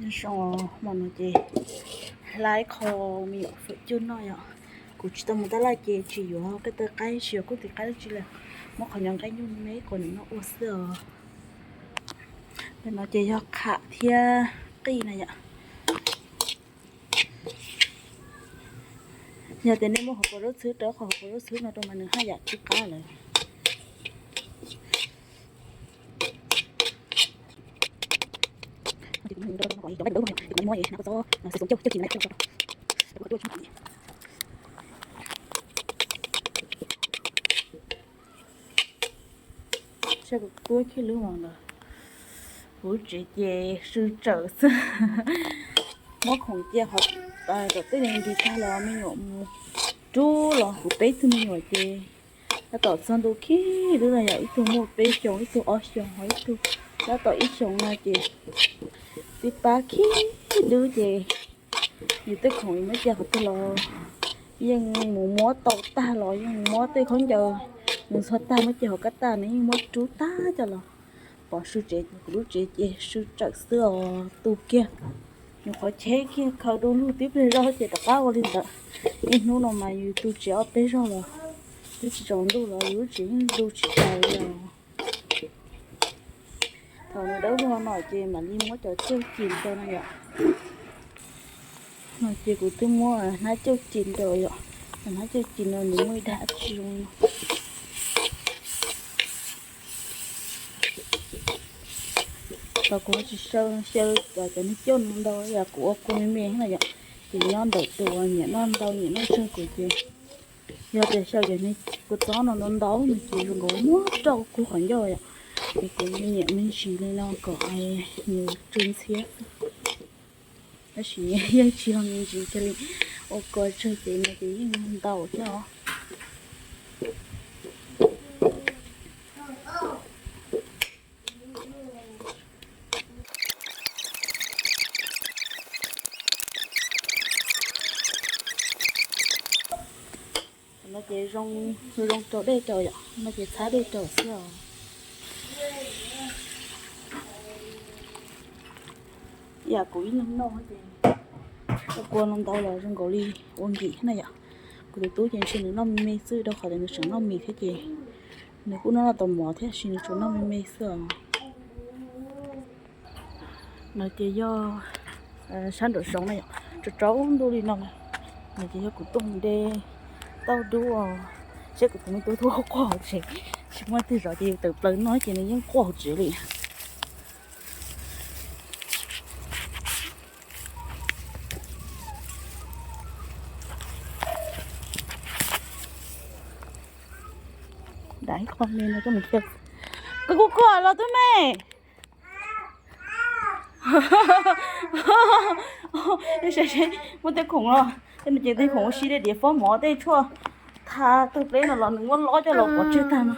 Nyob zoo, hmo no ces hlais qho me nyuam fawm cuj noj yom. Kuv tsis tau mus tab laj ces tsis yuav koj taw qaib, tsis yuav kub tis qaib dab tsi lawm, muab qhov nyuag nqaij nyuj me me quas nws noj ua xwb os. Ntawm no ces yog qham thiab qij na yom. Yog tias nej muab hauv paus zaub txhwb rau qhov hauv paus zaub txhwb no rau mas nws haj yam tsw qab lawm. Saib kuv tuab kiag lub no ntawd, kuv lub tsev ces sw tsawm xwb. Muab khoom cia qhov tom tej nti tag los me nyuam mus rub los kuv peb tug me nyuam ces tab tom txog ntu khib dub no yom, ib tug muaj peb xyoos, ib tug ob xyoos, ho ib tug tab tom ib xyoos no ces twb pab khib dub ces yus tej khoom muab cia qhov twg los yeej mus muab tau tag los yeej mus muab tej khaub ncaws nws txog tag muab cia hauv kab tag nws yeej muab rub tag coj los. Pom sw tsev, kuv lub tsev ces sw tsawm xwb os, tu kiag, nws qhov cheb kiag khaws du lug tib pliag zog ces rov qab ua li ntawd. Niaj hnub no mas yus tu tsev ob peb zaug los twb tsis tsaus ntuj los yus lub tsev yeej du tsis taus li os. Thaum nws dawb vog no ces mam li muab cov cauj ci rau no yom. No ces kuv twb muab hnab cauj ci rau yom, hnab cauj ci no nws muaj ib daim dab tsi zoo no. Tau kuv tsis xyaw xyaw cov niag cauj no ntau, yog kuv ua kua me me na yom, ces nyob ntawm tus uas nyiam noj ntau nyiam noj tsawg kuv ces yog tias xyaw cov niag kua txob no ntau ntau no ces zoo nkaus muab rau kuv qhov ncauj yom, ces kuv nyiam me ntsis li no kom nws tsw ntxhiab. Tab sis yeej tsis yog me ntsis kiag li, ua kua tsawg ces no ces yeej ntau thiab os. No ces zoo, zoo rau dej rau yom, no ces txhab dej rau xwb os. Ib yam kuv ib leeg noj ces ua kua no ntau los zoo nkaus li ua nkim na yom. Kuv tus tub ces ntshe nws noj me me xwb rau qhov tias nws tseem noj mis thiab ces nws kuj noj noj tau mov thiab sis nws tsuas noj me me xwb os. No ces yog sab nraum zoov na yom, tsaus tsaus ntuj li no. No ces yog kuv tuaj mus de tauj dub, saib kuv tus me tub tuaj quaj hauv tsev, tsis muaj twg zov ces yus tawm plaws no ces nws yeej quaj hauv tsev li. Dam ib qho me no coj mus xyaw. Koj kuj quaj los tub me. Muaj tej khoom los tej no ces tej khoom ua si dej diav fob mov tej tshuaj tha tawg pleb no los nws muab lob coj los pov tseg tag no.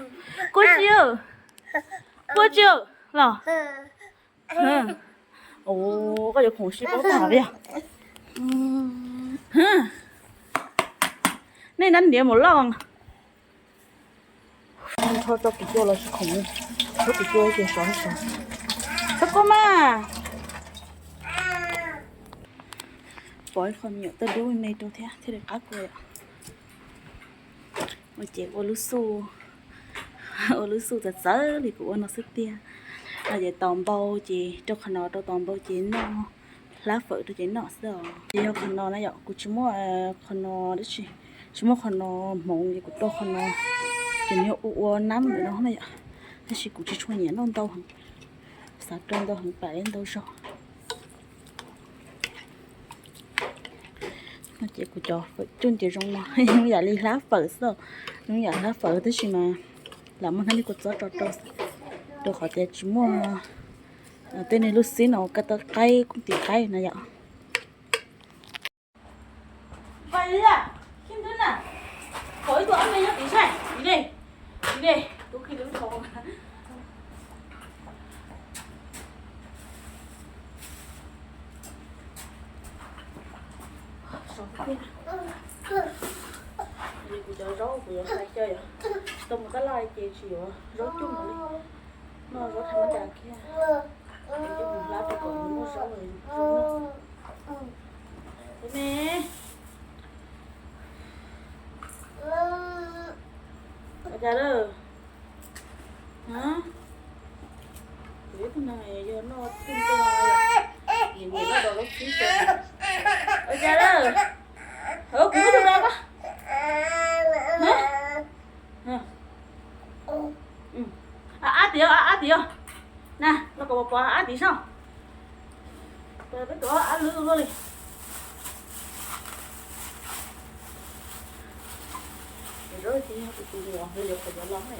Quaj tsi, quaj tsi los. Koj yuav khoom si paub tag li. Nej nab niam mus loj. Nrho tso kis cua los sis khoom, tso kis cua ces sov sov. Txhob kua mas. Pom ib qho me nyuam tawj dub me rau thiab thiaj li qab kua yom. Ua ces ua lub xu, ua lub xu txawv txawv li kuv ua no xwb tiag. Ces tos npau ces rau qhov no rau tos npau ces noj, hlab fawm rau ces noj xwb os. Ces yog qhov no na yom, kuv tsis muaj qhov no dab tsi, tsis muaj qhov no hmoov ces kuv rau qhov no, ces nws ua ua nab ntawm no na yom. Tab sis kuv tsis tshua nyiam noj ntau heev, xav rau ntau heev pam ntau zog. No ces kuv cov fawm cuj ces zoo no, zoo yam li hlab fawm xwb, zoo yam hlab fawm tab sis mas lam muab hnab niag kua txob tso rau, rau qhov tias tsis muaj tej niag lub xib no koj taw qaib kub tis qaib na yom. Kuv cov zaub kuv yuav hlais xyaw yom, tsis tau mus tab laj ces tsis yuav zaub cuj mus li, noj zaub thaj mab cas kiag. Hlab rau kom nws muaj zaub los yus noj. Ua cas na? Ua cas lawm? Hais, tus ib tug neeg yog noj tij ntej no, nyiam nyiam noj rau lub txib xwb. Ua cas lawm? Hauv kuv ib tug no ko. Ab ab tiag, ab ab tiag. Na, los kom pov ab ab tid soj. Peb tuav ab lwb luaj li. Zaub tsis yog tus tus nyuam hauv li qhov yuav los ne.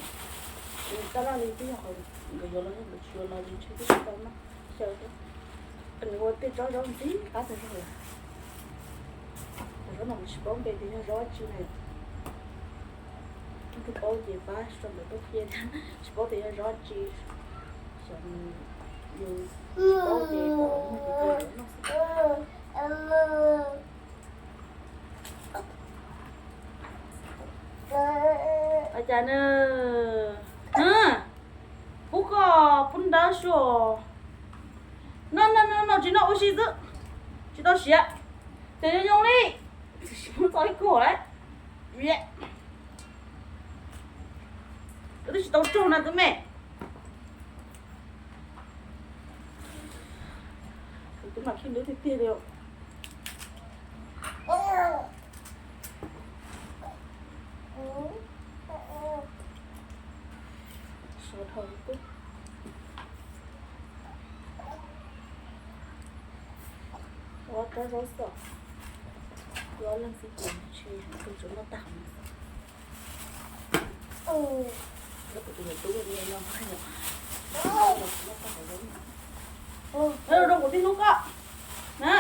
Tab laj li twb yog qhov nkawd yuav los, nkawd tsis yuav los li ntshe twb tsis tau noj xyaw thiab. Nws ua tej tsob zaub ntxim qab tag zog lawm. Cov zaub no kuv tsis paub npe tias yog zaub tsi ne. Leej twg paub ces pab sau ntawv tuaj qhia thiab, tsis paub tias yog zaub tsi. Xyov yus tsis paub ces kom muag ces cia yuav noj xwb. Ua cas na? Pub koj pub nrab suab. No no no no, tsis noj ua si xwb, tsis tau siav. Ces zoo zoo li, txhob ib kog lawm. Twb tsis tau raug na tus me. Kuv twb mam khij lwb tiag tiag li. Sawv dhau tub. Ua rau zaub xwb. Ua leej txiv ces ntshe tus tsov noj tag hauv no. Ua tus tus tub no noj tag hauv zaub no. Rau kuv tib hlub koj na.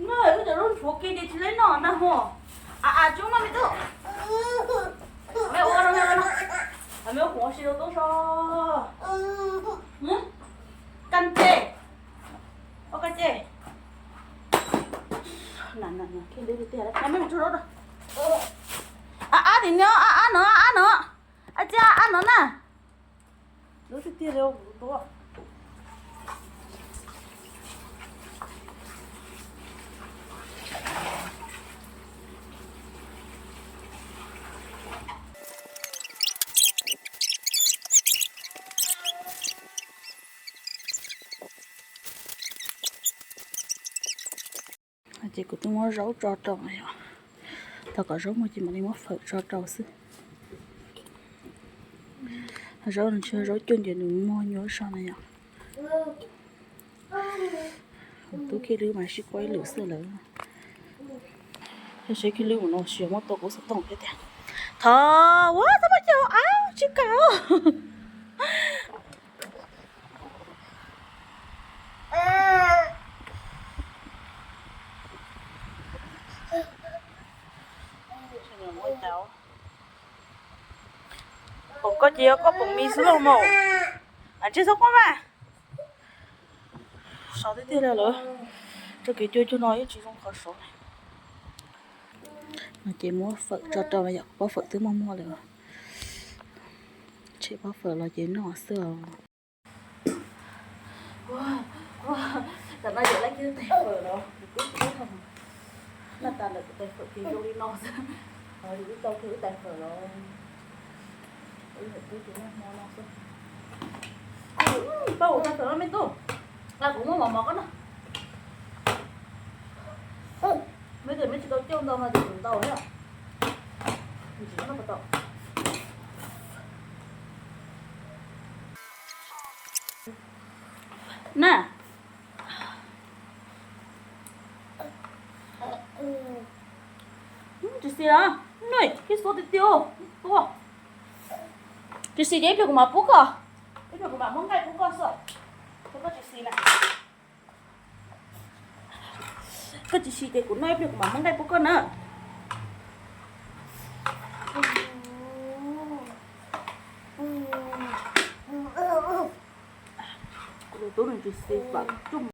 No, wb cov zaub ntshuav kiag ces tsis leb noj na ho. A a, tsis ua no me tub. Me ua no, me ua no. Me ua kuv ua si rau tub so. Kab ces. Ua kab ces. Na na na, khij lwb tiag tiag, me mus tsuag zaub rau. A a, tim no, a a no, a a no. A cia a a no na. Lub tiag tiag li tus tub. Ces kuv twb muab zaub tso rau, thov kom zaub muag ces mam li muab fawm tso rau xwb. Zaub no tsis yog zaub cuj, ces nws muag nyuaj zog na yom. Tub khij lwb mas sib quab ib lwm xwb lawm. Seb khij lwb mus no tsis yog muab tua kuv xov tooj thiab tiag. Thov ua txhob muab coj av tsis kam. Poom koj ces yog koj poom mis xwb los mas. Ntsej txhob quaj mas. Sov tiag tiag li lawm. Tso kev cua cuag no yeej tsis zoo qhov sov. No ces muab fawm tso rau yom, pob fawm twb muag muag lawm. Tshem pob fawm los ces noj xwb os. Tam no yog lawv twb tais fawm los kuv twb tsis paub hais. Noj tas lawm kuv tais fawm ces zoo li no xwb. Yus twb tau kiag wb tais fawm los. Wb twb ces noj hmo no xwb. Pab kuv tais fawm no me tub. Kuv muab mov mov koj noj. Meb tias meb tsis tau coj ntau no ces kuv ntau thiab. Tsis noj tau. Na. Tsis xis los? Nws kib xua tiag tiag. Tsis xis ces ib pliag kuv mam pub koj. Ib pliag kuv mam muab nqaij pub koj xwb. Koj tsis xis na. Koj tsis xis ces kuv noj ib pliag kuv mam muab nqaij pub koj na. Kuv tus tub nws tsis xis pam tsuj.